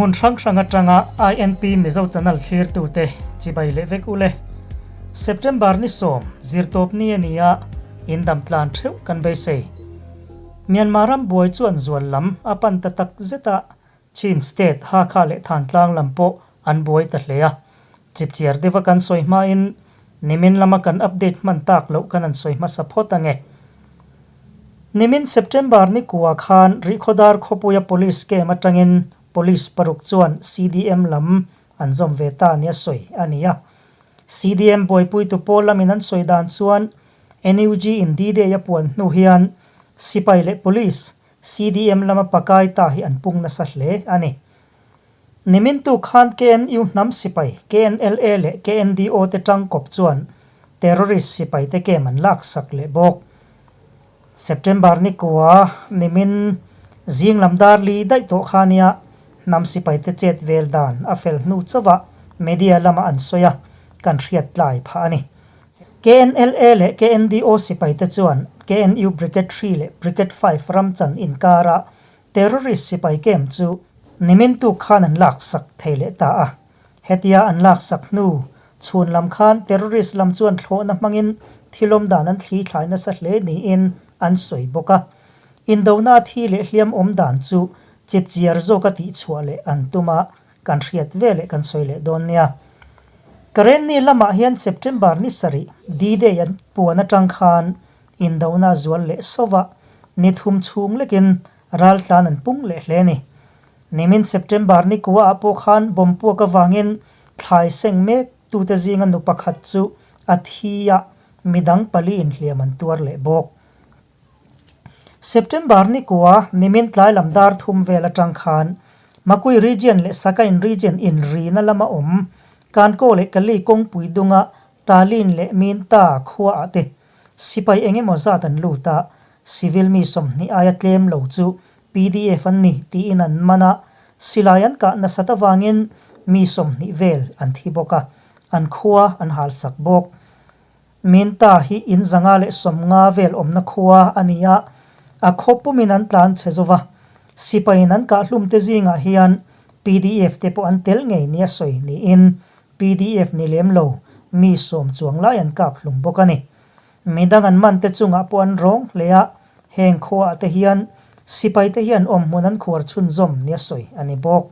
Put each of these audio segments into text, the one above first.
Hmun hrang hrang atanga INP Mizo Channel thlirtute chibai leh vek ule. September ni sawm zirtawp ni a ni a, in dam tlan theuh kan beisei. Myanmar ram buai chuan zual lam a pan ta tak zet a, Chin State, Hakha leh Thantlang lam pawh an buai ta hle a. Chipchiar deuha kan sawi hmain nimin lama kan update hman tak loh kan han sawi hmasa phawt ange. Nimin September ni kua khan Rihkhawdar khawpuia Police camp atangin Police paruk chuan CDM lam an zawm ve ta nia sawi a ni a. CDM buaipuitu pawl lamin an sawi dan chuan NUG in D-Day a puan hnu hian sipai leh Police CDM lama pakai ta hi an pung nasa hle a ni. Nimin tu khan KNU hnam sipai, KNLA leh KNDO te tangkawp chuan terrorist sipai te kem an laksak leh bawk. September ni kua nimin zing lam dar li daih tawh kha nia hnam sipai te chet vel dan a fel hnu chauhah media lama an sawi a, kan hriat tlai phah a ni. KNLA leh KNDO sipaite chuan KNU Brigade Three leh Brigade Five ramchan inkara terrorist sipai kem chu nimin tuk khan an laksak thei leh ta a. Hetia an laksak hnu chhun lam khan terrorist lam chuan thlawhna hmangin thilawm dan an thli thlai nasa hle niin an sawi bawk a. Indona thi leh hliam awm dan chu chipchiar zawka tihchhuah leh an tum a. Kan hriat ve leh kan sawi leh dawn nia. Karenni lamah hian September ni sarih D-Day an puan atang khan indona zual leh sova ni thum chhung lekin raltlan an pung leh hle a ni. Nimin September ni kua ah pawh khan bomb puak avangin thlai seng mek tute zinga nu pakhat chu a thi a, midang pali inhliam an tuar leh bawk. September ni kua nimin tlai lam dar thum vel atang khan Makui Region leh Sakain Region inrina lama awm Kankaw leh Kali kawngpui dunga Talin leh Minta khua ah te sipai eng emaw zat an lut a, civil mi sawmhnih aia tlem lo chu PDF an ni tiin an man a, silai an kah nasat avangin mi 20 vel an thi bawk a, an khua an halsak bawk. Minta hi in 150 vel awmna khua a ni a, a khaw pumin an tlan chhe zo va. Sipaiin an kahhlum te zingah hian pdf te pawh an tel ngei nia sawi niin pdf ni lem lo mi sawm chuang lai an kap hlum bawk a ni. Midang an man te chungah pawh an rawng hle a, heng khuaah te hian sipai te hian awmhmun an khuar chhunzawm nia sawi a ni bawk.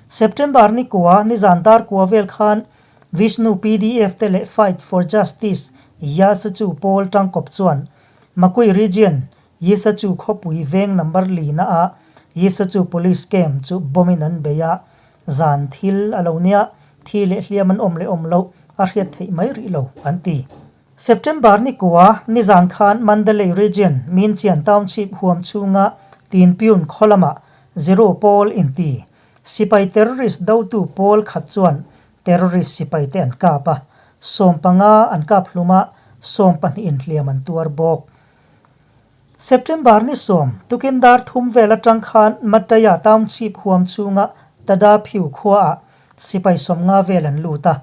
September ni kua nizan dar kua vel khan Vishnu pdf te leh Fight for Justice Yasachu pawl tangkawp chuan Makui Region Yisachu khawpui veng number li na ah Yisachu Police Camp chu bomb in an bei a, zan thil a lo nia, thi leh hliam an awm leh awm loh a hriat theih mai rih lo an ti. September ni kua nizan khan Mandalay Region Minchian Township huam chhunga Tinpyun khaw lamah Zero pawl inti Sipai terrorist dotu pawl khat chuan terrorist sipaite an kap a, 15 an kap hlum a, 12 inhliam an tuar bawk. September ni sawm, tukin dar thum vel atang khan Mattaya Township huam chhunga Tada Phiu khuaah sipai 50 vel an lut a,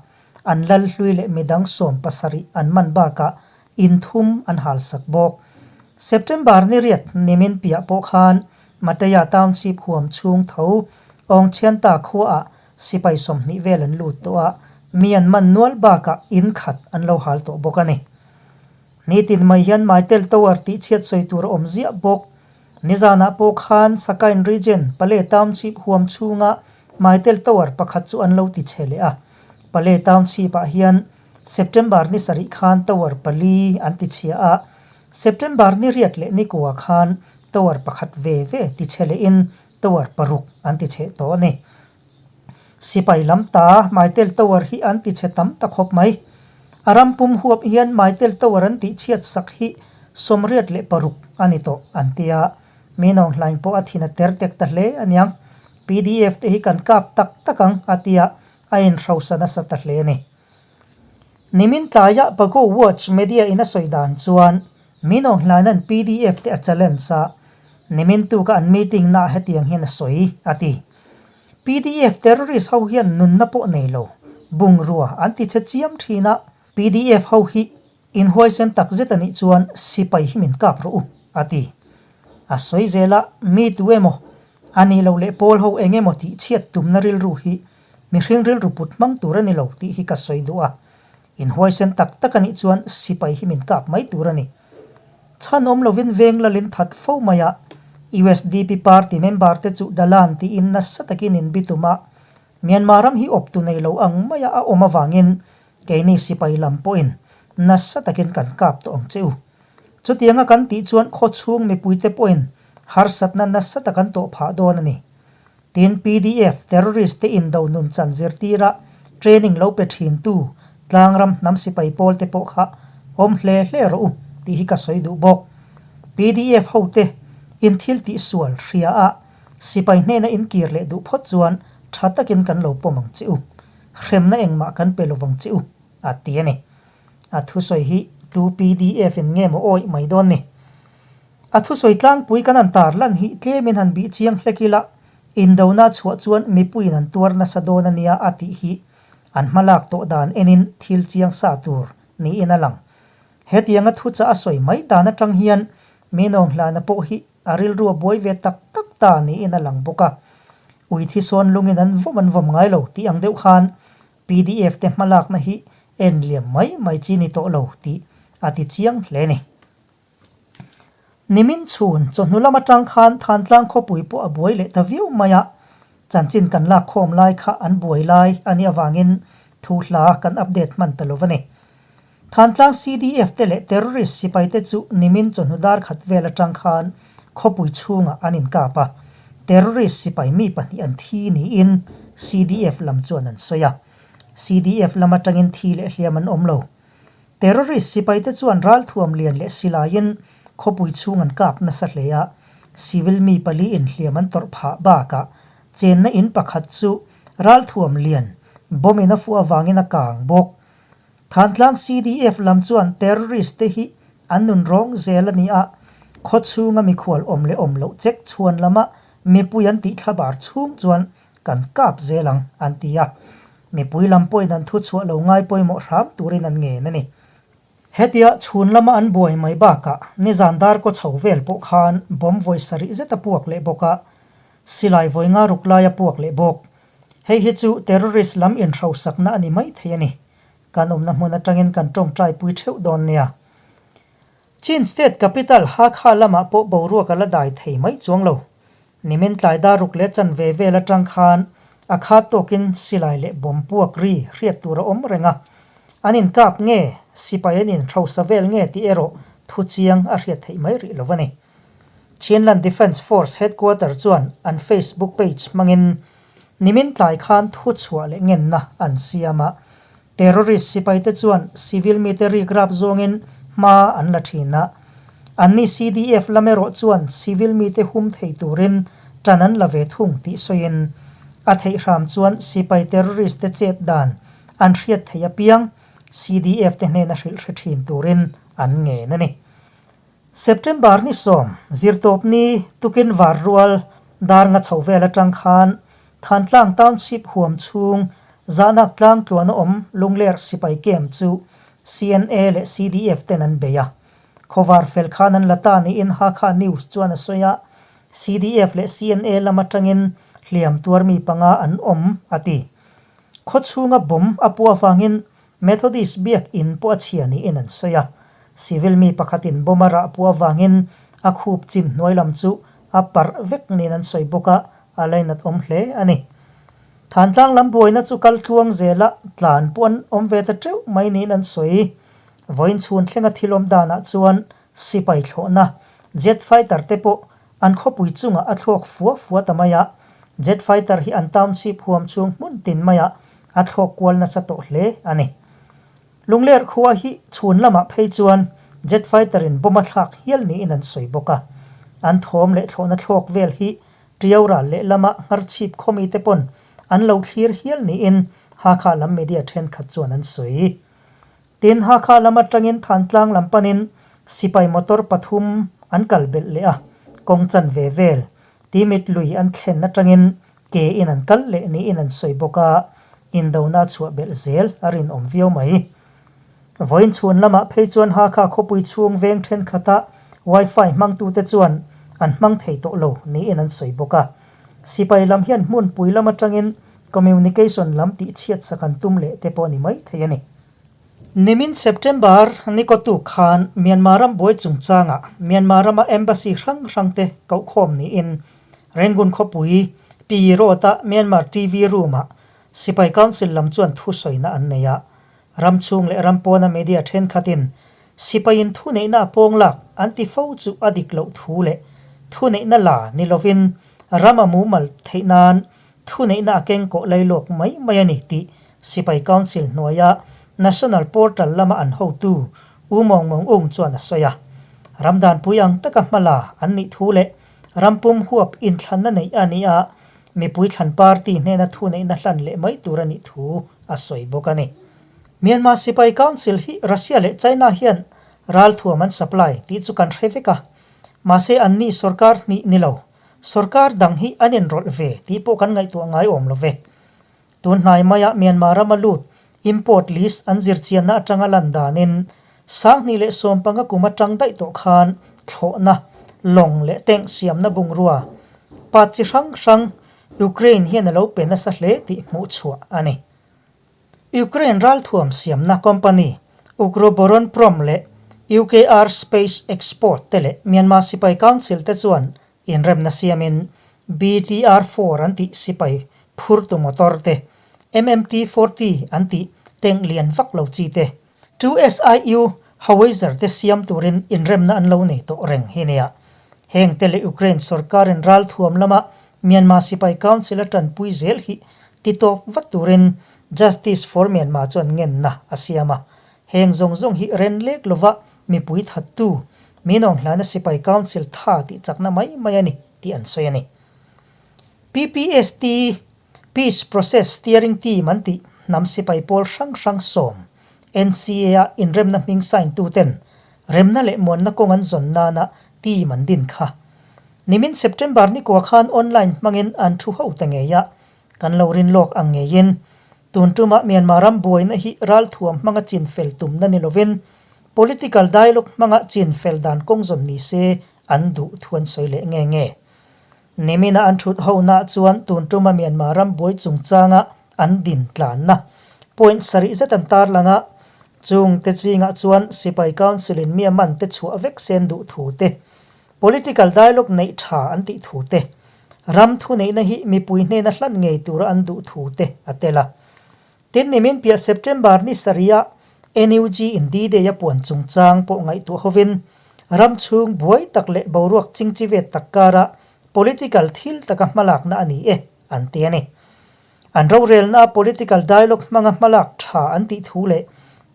an lal hlui leh midang 17 an man bakah in thum an halsak bawk. September ni riat nimin piah pawh khan Mateia Township huam chhung tho Awngchhianta khuaah sipai 20 vel an lut tawh a, mi an man nual bakah in khat an lo hal tawh bawk a ni. Nitin mai hian Maitel Tower tih chhiat sawi tur a awm ziah bawk. Nizanah pawh khan Sakain Region, Pale Township huam chhunga Maitel Tower pakhat chu an lo ti chhe leh a. Pale Township-ah hian September ni sarih khan tower pali an ti chhia a, September ni riat leh ni kua khan tower pakhat ve ve ti chhe lehin tower paruk an ti chhe tawh a ni. Sipai lam ta Maitel Tower hi an ti chhe tam ta khawp mai. A ram pum huap hian Maitel Tower an tih chhiat sak hi 86 a ni tawh an ti a, Minawnghlain pawh a thin a ter tek ta hle aniang. Pdf te hi kan kap tak tak ang a ti a, a inhrosa nasa ta hle a ni. Nimin tlaiah Pago Watch Media in a sawi dan chuan Minawng hlaina'n pdf te a challenge a, nimin tuka an meeting naah hetiang hian a sawi, a ti. Pdf terrorist ho hian nunna pawh nei lo, bungrua an ti che chiam thin a, pdf ho hi inhuaisen takzet a nih chuan sipai hi min kap rawh u, a ti. A sawi zel a, mi tu emaw? A nih loh leh pawl ho eng emaw tih chhiat tumna rilru hi mihring rilru put hmang tur a ni lo tih hi ka sawi duh a. Inhuaisen tak tak a nih chuan sipai hi min kap mai tur a ni. Chhan awm lovin veng lalin that fo mai a, usdp party member te chu Dalan tiin nasa takin in bitum a, Myanmar ram hi awptu nei lo ang maia a awm avangin keini sipai lam pawhin nasa takin kan kap tawh ang che u. Chutianga kan tih chuan khawchhung mipuite pawhin harsatna nasa tak an tawh phah dawn a ni. Tin, pdf terrorist te indo nun chan zirtira training lo pe thintu tlangram hnam sipai pawl te pawh kha awm hle hle rawh u tih hi ka sawi duh bawk. Pdf ho te in thil tih sual hria a sipai hnena in kir leh duh phawt chuan tha takin kan lo pawm ang che u. Hremna engmah kan pe lovang che u, a ti a ni. A thusawi hi tu pdf in nge maw awih mai dawn ni? A thusawi tlangpui kan han tar lan hi tlemin han bih chiang hlek ila, indona chhuah chuan mipuiin an tuar nasa dawn a nia a tih hi an hmalak tawh dan enin thil chiang sa tur niin a lang. Hetianga thuchah a sawi mai dan atang hian Minawng hlana pawh hi a rilru a buai ve tak tak ta niin a lang bawk a. Ui thi sawn lungin an vawm an vawm ngai lo tih ang deuh khan pdf te hmalakna hi en liam mai mai chi ni tawh lo tih a ti chiang hle ni. Nimin chhun chawhnu lam atang khan Thantlang khawpui pawh a buai leh ta viau mai a, chanchin kan lak khawm lai kha an buai lai a nih avangin thu hla kan update hman ta lo a ni. Thantlang CDF te leh terrorist sipai te chu nimin chawhnu dar khat vel atang khan khawpui chhungah an inkap a, terrorist sipai mi pahnih an thi niin CDF lam chuan an sawi a. CDF lam atangin thi leh hliam an awm lo. Terrorist sipaite chuan ralthuam lian leh silaiin khawpui chhung an kap nasa hle a, civil mi pali inhliam an tawrh phah bakah chenna in pakhat chu ralthuam lian bomb in a fuh avangin a kang bawk. Thantlang CDF lam chuan terrorist te hi an nun rawng zel a ni a, khaw chhunga mikhual awm leh awm loh check chhuan lama mipui an tih thlabar chhung chuan Kan kap zel ang, an ti a. Mipui lam pawhin an thu chhuah lo ngai pawimawh hram turin an ngen a ni. Hetia chhun lama an buai mai bakah nizan dar kaw chho vel pawh khan bomb vawi sarih zet a puak leh bawk a, silai vawi nga ruk lai a puak leh bawk. Hei hi chu terrorist lam inhrosakna a ni mai thei a ni. Kan awmna hmun atangin kan tawngtai pui theuh dawn nia. Chin State capital Hakha lamah pawh boruak a la dai thei mai chuang lo. Nimin tlai dar ruk leh chanve vel atang khan a khat tawkin silai leh bomb puak ri hriat tur a awm reng a. An inkap nge, sipai an inhrosa vel nge tih erawh thu chiang a hriat theih mai rih lo a ni. Chinland Defence Force Headquarter chuan an Facebook page hmangin nimin tlai khan thu chhuah leh ngenna an siam a. Terrorist sipaite chuan civil mite rik rap zawngin hma an la thin a, anni CDF lam erawh chuan civil mite hum thei turin tan an la ve thung tih sawiin a theih hram chuan sipai terrorist te chet dan an hriat theih apiang CDF te hnena hrilh hre thin turin an ngen a ni. September ni sawm, zirtawpni tukin var rual dar nga chho vel atang khan Thantlang Township huam chhung zahnak tlang tluan a awm Lungler sipai camp chu CNA leh CDF ten an bei a. Khawvar fel khan an la ta niin Hakha News chuan a sawi a, CDF leh CNA lam atangin hliam tuar mi panga an awm a ti. Khawchhunga bomb a puah avangin Methodist biak in pawh a chhia niin an sawi a, civil mi pakhatin bomb a rah puah avangin a khup chin hnuai lam chu a parh vek niin an sawi bawk a, a lainat awm hle a ni. Thantlang lam buaina chu kal tluang zela tlan pawh an awm ve ta teuh mai niin an sawi. Vawiin chhun thlenga thil awm danah chuan sipai thlawhna jet fighter te pawh an khawpui chungah a thlawk fua fua ta mai a, jet fighter hi an township huam chhung hmun tin maiah a thlawk kual nasa tawh hle a ni. Lungler khua hi chhun lamah phei chuan jet fighter in bomb a thlak hial niin an sawi bawk a, an thawm leh thlawhna thlawk vel hi Tiau ral lehlama hngarchhip khawmi te pawn an lo thlir hial niin Hakha lam media thenkhat chuan an sawi. Tin, Hakha lam atangin Thantlang lam panin sipai motor pathum an kal belh leh a, kawng chanve vel Timit lui an thlen atangin ke in an kal leh niin an sawi bawk a, indona chhuah belh zel a rinawm viau mai. Vawiin chhun lamah phei chuan Hakha khawpui chhung veng thenkhatah Wi-Fi hmangtute chuan an hmang thei tawh lo niin an sawi bawk a. Sipai lam hian hmunpui lam atangin communication lam tihchhiat sak an tum leh te pawh a ni mai thei a ni. Nimin September ni kawtu khan Myanmar ram buai chungchangah Myanmar rama embassy hrang hrangte kohkhawm niin Rangoon khawpui Pi Road-a Myanmar TV room-ah Sipai Council lam chuan thusawina an nei a. Ram chhung leh ram pawna media thenkhatin sipaiin thuneihna a pawng lak an ti fo chu a dik loh thu leh thuneihna la ni lovin ram a mumal theih nan thuneihna a keng kawh lailawk mai mai a ni tih Sipai Council hnuaia National Portal lama an hotu U Maung Maung Ung chuan a sawi a. Ram danpui ang taka hmala an nih thu leh ram pum huap inthlanna neih a ni a, mipui thlan party hnena thuneihna hlan leh mai tur a nih thu a sawi bawk a ni. Myanmar Sipai Council hi Russia leh China hian ralthuam an supply tih chu kan hre vek a, mahse anni sorkar hnih ni lo, sorkar dang hi an inrawlh ve tih pawh kan ngaihtuah ngai awm lo ve. Tun hnai maia Myanmar rama lut import list an zirchianna atanga lan danin 2015 kum atang daih tawh khan thlawhna, lawng leh tank siamna bungrua part chi hrang hrang Ukraine hian a lo pe nasa hle tih hmuh chhuah a ni. Ukraine ralthuam siamna company Ukroboronprom leh UKR Space Export te leh Myanmar Sipai Council te chuan inremna siamin BTR-4 an tih sipai phurtu motor te, MMT-40 an tih tank lian vak lo chi te, 2SIU howitzer te siam turin inremna an lo nei tawh reng hi nia. Heng te leh Ukraine sorkarin ralthuam lama Myanmar Sipai Council a tanpui zel hi ti tawp vat turin Justice for Myanmar chuan ngenna a siam a. Heng zawng zawng hi ren lek lova mipui thattu, min awnghlana Sipai Council tha tih chakna mai mai a ni tih an sawi a ni. PPST, Peace Process Steering Team an tih hnam sipai pawl hrang hrang sawm, NCA-a inremna hming sign tuten remna leh muanna kawng an zawn nana team an din kha. Nimin September nikua khan online hmangin an thu ho ta ngei a, kan lo rin lawk ang ngeiin tun tumah Myanmar ram buaina hi ralthuam hmanga chin fel tumna ni lovin political dialogue hmanga chin fel dan kawng zawn ni se an duh thu an sawi leh nge nge. Nimina an thut hona chuan tun tuma Myanmar ram buai chungchanga an din tlanna point sarih zet an tarlang a, chung te chingah chuan Sipai Council in mi a man te chhuah vek sen duh thu te, political dialogue neih tha an tih thu te, ram thuneihna hi mipui hnena hlan ngei tura an duh thu te a tel a. Tin, nimin piah September ni sarihah NUG in D-Day a puan chungchang pawh ngaihtuah hovin ram chhung buai tak leh boruak chingchivet tak karah political thil taka hmalakna a ni e, an ti a ni. An rorelna political dialogue hmanga hmalak tha an tih thu leh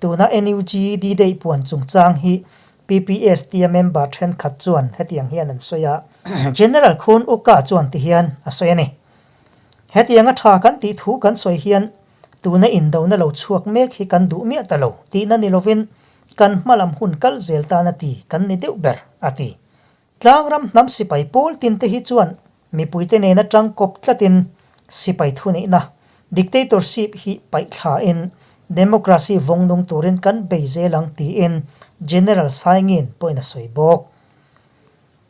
tuna NUG D-Day puan chungchang hi PPST-a member thenkhat chuan hetiang hian an sawi a. General Khun Uka chuan tihian a sawi a ni. Hetianga tha kan tih thu kan sawi hian tuna indona lo chhuak mek hi kan duh miah ta lo tihna ni lovin kan hmalam hun kal zel tan a ti kan ni deuh ber, a ti. Tlangram hnam sipai pawl tin te hi chuan mipuite nena tangkawp tlatin sipai thuneihna, dictatorship, hi paih thlain democracy vawng nung turin kan bei zel ang tiin General Saingin pawhin a sawi bawk.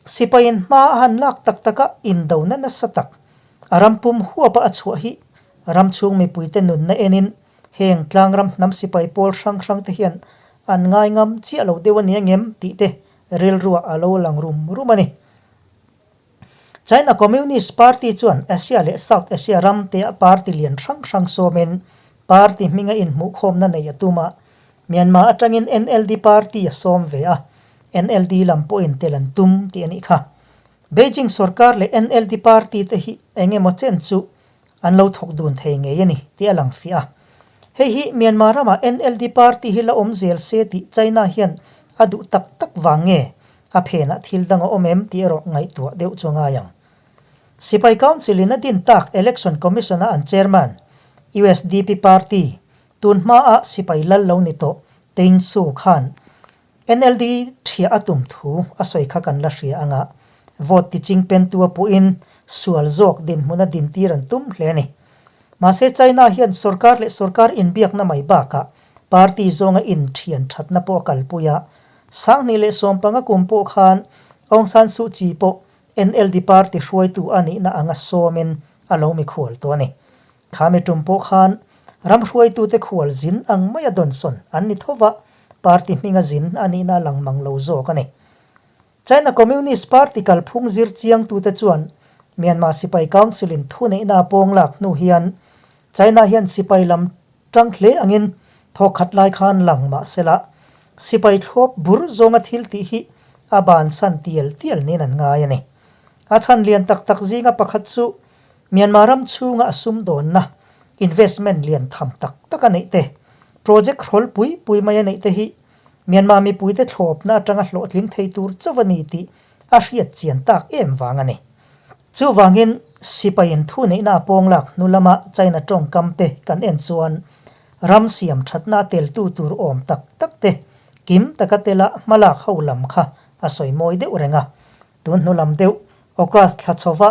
Sipaiin hma a han lak tak taka indona nasa tak a ram pum huapa a chhuah hi ram chhung mipuite nunna enin heng tlangram hnam sipai pawl hrang hrang te hian an ngai ngam chiah lo deuh a ni angem tih te rilruah a lo lang rum rum a ni. China Communist Party chuan Asia leh South Asia ram te a party lian hrang hrang sawmin party hminga inhmuhkhawmna nei a tum a, Myanmar atangin NLD party a sawm ve a, NLD lam pawhin tel an tum tih a nih kha. Beijing sorkar leh NLD party te hi eng emaw chen chu an lo thawk dun thei ngei a ni tih a lang fiah a. Hei hi Myanmar ramah NLD party hi la awm zel se tih China hian a duh tak tak vang nge a phenah thil dang a awm em tih erawh ngaihtuah deuh chu a ngai ang. Sipai Council in a din tak Election Commission a an chairman, usdp party, Tun hmaah sipai lal lo ni tawh Tein Su khan NLD thiah a tum thu a sawi kha kan la hria anga vote ti ching pentu a puhin sual zawk dinhmun a dintir an tum hle a ni. Mahse China hian sorkar leh sorkar inbiakna mai bakah party zawnga inthian thatna pawh a kalpui a, 2015 kum pawh khan Aung San Suu Kyi pawh NLD party hruaitu a nihna anga sawmin a lo mikhual tawh a ni. Kha mi tum pawh khan ram hruaitute khual zin ang maia dawnsawn an ni tho va, party hminga zin a nihna a lang mang lo zawk a ni. China Communist Party kalphung zir chiangtute chuan Myanmar Sipai Council-in thuneihna a pawng lak hnu hian China hian sipai lam tang hle angin thawkkhat lai khan lang mah sela, sipai thlawp bur zawnga thil tih hi a bansan tial tial niin an ngai a ni. A chhan lian tak tak zinga pakhat chu Myanmar ram chhunga a sumdawnna, investment, lian tham tak tak a neih te, project hrawl pui pui mai a neih te hi Myanmar mipuite thlawpna atanga hlawhtling thei tur chauh a ni tih a hriat chian tak em vang a ni. Chuvangin, sipaiin thu neihna a pawng lak hnu lama China tawngkam te kan en chuan ram siam thatna a teltu tur awm tak tak te kim taka tela hmalak ho lam kha a sawi mawi deuh reng a. Tun hnu lam deuh August thla chhova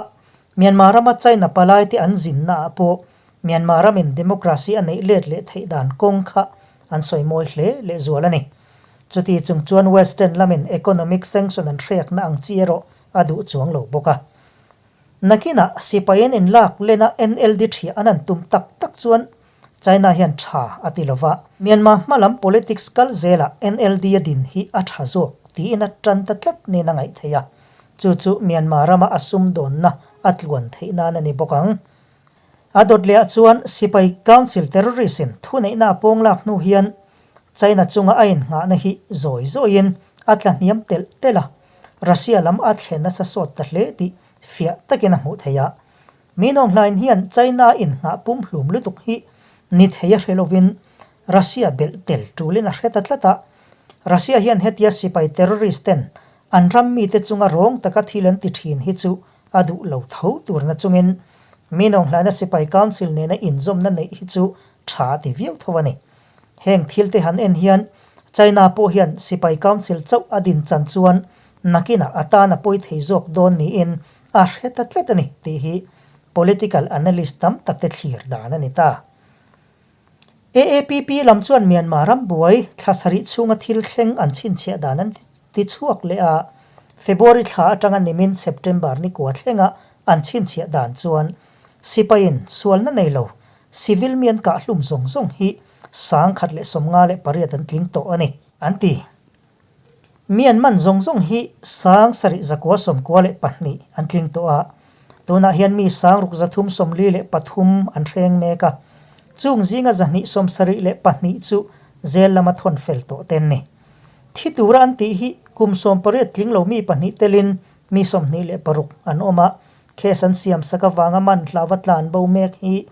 Myanmar rama China palaite an zinna ah pawh Myanmar ramin democracy a neih let leh theih dan kawng kha an sawi mawi hle lehzual a ni. Chuti chung chuan Western lamin economic sanction an hrekna ang chi erawh a duh chuang lo bawk a. Nakinah sipai an inlak lena NLD thiah an han tum tak tak chuan China hian tha a ti lova, Myanmar hmalam politics kal zelah NLD a din hi a tha zawk tiin a tan ta tlat nen a ngaih theih a, chu chu Myanmar rama a sumdawnna a tluan theih nan a ni bawk ang. A dawt lehah chuan sipai council terrorist in thuneihna a pawng lak hnu hian China chunga a innghahna hi zawi zawiin a tla hniam telh telh a, Russia lam a thlen nasa sawt ta hle tih fiah takin a hmuh theih a. Minawnghlain hian China innghah pumhlum lutuk hi ni thei a hre lovin Russia belh tel tulin a hre ta tlat a. Russia hian hetia sipai terrorist ten an ram mite chunga rawng taka thil an ti thin hi chu a duh lo tho turna chungin Minawnghlaina sipai council nena inzawmna neih hi chu tha a ti viau tho a ni. Heng thil te han en hian China pawh hian sipai council chauh a din chan chuan nakinah a tan a pawi thei zawk dawn niin a hre ta tlat a ni tih hi political analyst tam tak te thlir dan a ni ta. AAPP lam chuan Myanmar ram buai thla sarih chhunga thil thleng an chhinchhiah dan an ti chhuak leh a, February thla atanga nimin September ni kua thlenga an chhinchhiah dan chuan sipaiin sualna nei lo Civil mi an kahhlum zawng zawng hi 1158 an tling tawh a ni, an ti. Mi an man zawng zawng hi 7992 an tling tawh a, tunah hian mi 6343 an hreng mek a, chung zinga 272 chu zel lama thawn fel tawh te an ni. Thi tura an tih hi kum 18 tling lo mi pahnih telin mi 26 an awm a, Case an siam sak avanga man hlauva tlan bo mek hi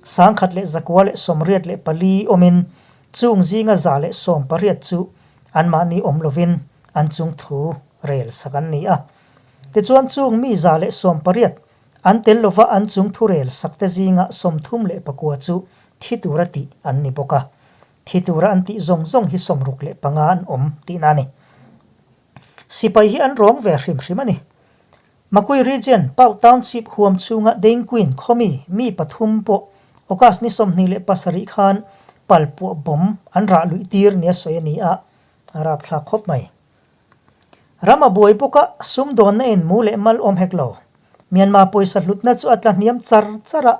1184 awmin chung zinga 118 chu anmahni awm lovin an chung thu rel sak an ni a. Tichuan chung mi 118 an tel lova an chung thu rel sak te zinga 34 chu thi tura tih an ni bawk a. Thi tura an tih zawng zawng hi 65 an awm tihna a ni. Sipai hi an rawng ve hrim hrim a ni. Makui Region, Pau Township huam chhunga Dengquin khawmi mi pathum pawh August ni 27 khan palpuah bomb an rah luih tir nia sawi a ni a, a rapthlak khawp mai. Ram a buai bawk a, sumdawnna in mu leh mal awm hek lo. Myanmar pawisa hlutna chu a tla hniam char char a,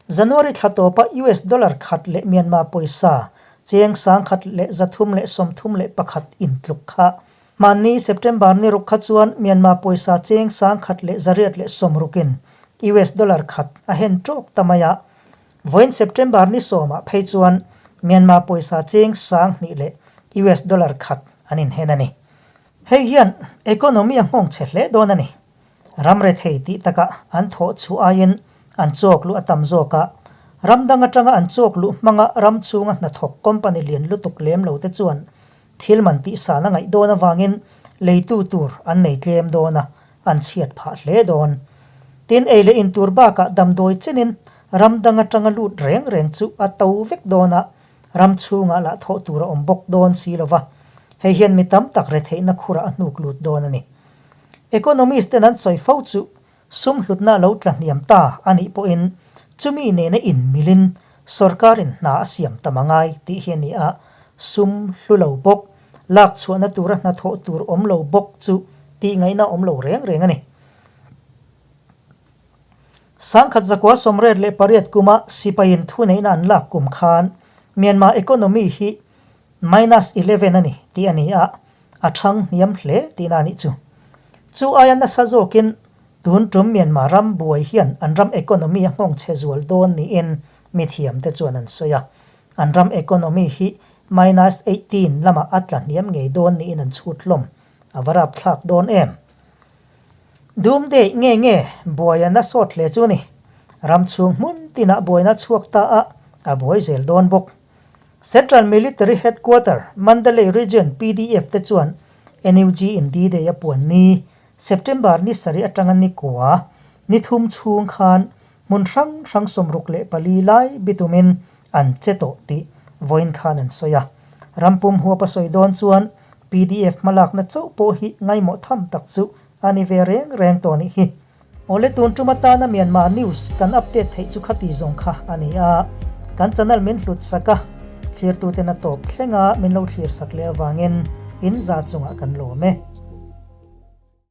January thla tawpa US dollar khat leh Myanmar pawisa cheng 1331 intluk kha Hmanni September ni ruk kha chuan Myanmar pawisa cheng 1160 in US dollar khat a hen tawk ta mai a. Vawiin September ni sawmah phei chuan Myanmar pawisa cheng 2000 leh US dollar khat an inhen a ni. Hei hian economy a nghawng chhe hle dawn a ni. Ram rethei tih takah an thawh chhuah aiin an chawk luh a tam zawk a. Ram dang atanga an chawk luh hmanga ram chhunga hnathawk company lian lutuk lem lo te chuan Thil man tihsan a ngaih dawn avangin leitu tur an nei tlem dawn a, an chhiat phah hle dawn. Tin, ei leh in tur bakah damdawi chenin ram dang atanga lut reng reng chu a to vek dawn a, ram chhungah lah thawh tur a awm bawk dawn si lo va, hei hian mi tam tak retheihna khurah a hnuk lut dawn a ni. Economist ten an sawi fo chu Sum hlutna lo tla hniam ta a nih pawhin chumi nena inmilin sorkarin hna a siam tam a ngai tih hi a ni a, sum hlu lo bawk, lak chhuahna tura hnathawh tur awm lo bawk chu tih ngaihna awm lo reng reng a ni. 1988 kuma sipaiin thuneihna an lak kum khan Myanmar economy hi minus 11 a ni tih a ni a, a thang hniam hle tihna a nih chu. Chu aia nasa zawkin tun tum Myanmar ram buai hian an ram economy a nghawng chhe zual dawn niin mithiamte chuan an sawi a. An ram economy hi minus 18 lamah a tla hniam ngei dawn niin an chhut hlawm. A va rapthlak dawn em? Dum deih nge nge buai a na sawt hle chu ni. Ram chhung hmun tinah buaina chhuak ta a, a buai zel dawn bawk. Central Military Headquarter, Mandalay Region pdf te chuan NUG in D-Day a puan ni, September ni sarih atanga ni kua, ni thum chhung khan hmun hrang hrang 64 lai bitumin an che tawh tih vawiin khan an sawi a. Rampum huap a sawi dawn chuan pdf hmalakna chauh pawh hi ngaimawh tham tak chu a ni ve reng reng tawh nih hi. Awle tun tum atana Myanmar news kan update theih chu khati zawng kha a ni a, kan channel min hlut sak a, thlirtuten a tawp thleng a min lo thlir sak leh avangin in za chungah kan lawm e.